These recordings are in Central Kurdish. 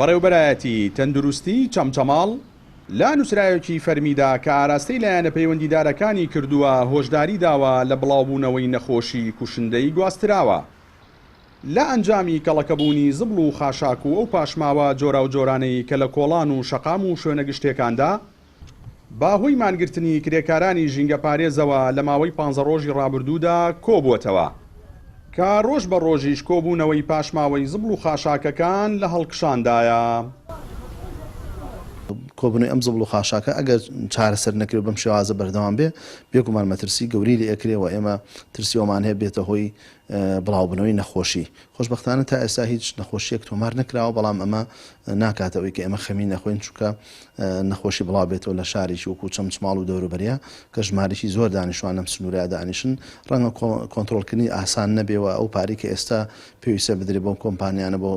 بەڕێوبەرایەتی تەندروستی چەمچەماڵ لە نوسراوێکی فەرمیدا کە ئاراستەی لایەنە پەیوەندیدارەکانی کردووە هۆشداری داوە لە بڵاوبوونەوەی نەخۆشی کوشندەی گواستراوە لە ئەنجامی کەڵەکەبوونی زبڵ و خاشاک و ئەو پاشماوە جۆراوجۆرانەی کە لە کۆڵان و شەقام و شوێنە گشتێکاندا بە هۆی مانگرتنی کرێکارانی ژینگەپارێزەوە لە ماوەی پانزە ڕۆژی ڕابردوودا کۆبووەتەوە، کە ڕۆژ بە ڕۆژیش کۆبوونەوەی پاشماوەی زبڵ و خاشاکەکان لە هەڵکشاندایە. کۆبوونەوەی ئەم زبڵ و خاشاکە ئەگەر چارەسەر نەکرێ و بەم شێوازە بەردەوام بێ، بێگومان مەترسی گەورەی لێ ئەکرێ و ئێمە ترسی ئەوەمان هەیە بێتە هۆی بڵاوبوونەوەی نەخۆشی. خۆشبەختانە تا ئێستا هیچ نەخۆشییەک تۆمار نەکراوە، بەڵام ئەمە ناکاتە ئەوەی کە ئێمە خەمی نەخۆین، چونکە نەخۆشی بڵاو بێتەوە لە شارێکی وەکو چەمچماڵ و دەوروبەریا کە ژمارەیەکی زۆر دانیشتوان لەم سنوورەیا دانیشن، ڕەنگە کۆنترۆڵکردنی ئاسان نەبێ و ئەو پارەی کە ئێستا پێویستە بدرێ بۆ کۆمپانیانە بۆ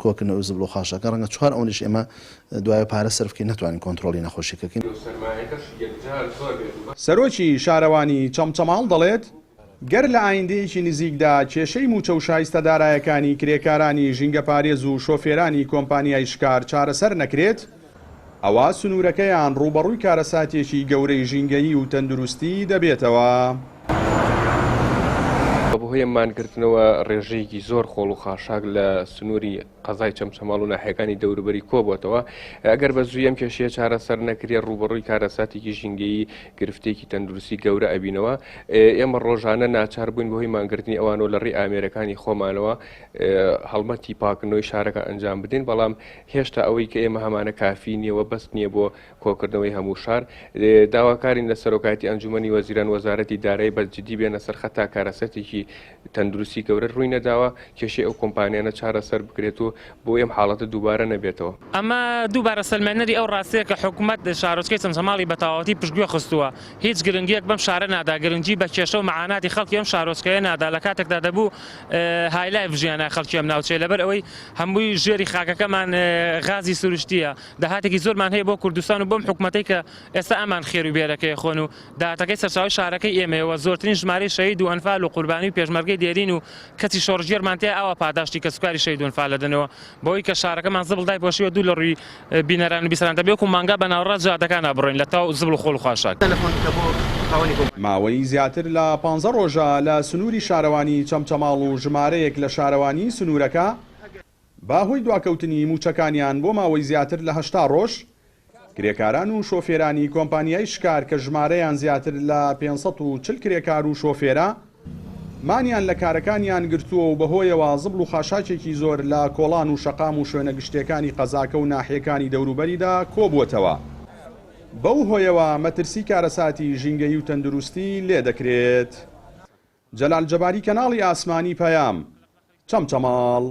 کۆکردنەوەی زبڵ و خاشاکە ڕەنگە چوار ئەوەندەش ئێمە دوای پارە سەرف بکەین نەتوانین کۆنترۆڵی نەخۆشیەکە بکەین. سەرۆکی شارەوانی چەمچەماڵ دەڵێت، گەر لە ئایندەیەکی نزیکدا کێشەی مووچە و شایستە دارایەکانی کرێکارانی ژینگەپارێز و شۆفێرانی کۆمپانیای شکار چارەسەر نەکرێت، ئەوا سنوورەکەیان ڕووبەڕووی کارەساتێکی گەورەی ژینگەیی و تەندروستی دەبێتەوە. بەهۆی ئەم مانگرتنەوە ڕێژەیەکی زۆر خۆڵ و خاشاک لە سنووری قەزای چەمچەماڵ و ناحیەکانی دەوروبەری کۆبووەتەوە، ئەگەر بە زووی ئەم کێشەیە چارەسەر نەکرێت ڕووبەڕووی کارەساتێکی ژینگەیی گرفتێکی تەندروستی گەورە ئەبینەوە، ئێمە ڕۆژانە ناچار بووین بەهۆی مانگرتنی ئەوانەوە لە ڕێی ئامێرەکانی خۆمانەوە هەڵمەتی پاکردنەوەی شارەکە ئەنجام بدەین، بەڵام هێشتا ئەوەی کە ئێمە هەمانە کافی نییە و بەس نییە بۆ کۆکردنەوەی هەموو شار. داواکارین لە سەرۆکایەتی ئەنجومەنی وەزیران وەزارەتی دارایی بە جدی بێنە سەر خەت تا کارەساتێکی تەندروستی گەورە ڕووی نەداوە، کێشەی ئەو کۆمپانیانە چارەسەر بکرێت و بۆی ئەم حاڵەتە دووبارە نەبێتەوە. ئەمە دووبارە سەلمێنەری ئەو ڕاستییە کە حکومەت شارۆچکەی چەمچەماڵی بە تەواوەتی پشتگوێ خستووە، هیچ گرنگییەک بەم شارە نادا، گرنگی بە کێشە و مەعاناتی خەڵکی ئەم شارۆچکەیە نادا، لە کاتێکدا دەبوو high life بژیانایە خەڵکی ئەم ناوچەیە، لەبەر ئەوەی هەمووی ژێری خاکەکەمان غازی سروشتییە، داهاتێکی زۆرمان هەیە بۆ کوردستان و بۆم حکومەتەی کە ئێستا ئەمان خێر و بێرەکەی خۆن و داهاتەکەی سەرچاوەی شارەکەی ئێمەیە و زۆرترین ژمارەی شەهید و ئەنفال و قوربانی و پێشمەرگەی دێرین و کەسی شۆڕشگێرمان تیا ئاوا پاداشتی کەسوکاری شەهید و ئەنفال ئەدەنەوە بەوەی کە شارەکەمان زبڵ دایپۆشیوە دوور لە ڕووی بینەران و بیسەران دەبێ وەکو مانگا بە ناوەڕاست جادەکانا بڕۆین لە تاو زبڵ و خۆڵ و خاشاک. ماوەی زیاتر لە پانزە ڕۆژە لە سنووری شارەوانی چەمچەماڵ و ژمارەیەک لە شارەوانی سنوورەکە بە هۆی دواکەوتنی مووچەکانیان بۆ ماوەی زیاتر لە 80 ڕۆژ، کرێکاران و شۆفێرانی کۆمپانیای شکار کە ژمارەیان زیاتر لە 540 کرێکار و شۆفێرە، مانیان لە کارەکانیان گرتووە و بەهۆیەوە زبڵ و خاشاکێکی زۆر لە کۆڵان و شەقام و شوێنە گشتییەکانی قەزاکە و ناحیەکانی دەوروبەریدا کۆبووەتەوە. بەو هۆیەوە مەترسی کارەساتی ژینگەیی و تەندروستی لێدەکرێت. جەلال جەباری کەناڵی ئاسمانی پەیام، چەمچەماڵ.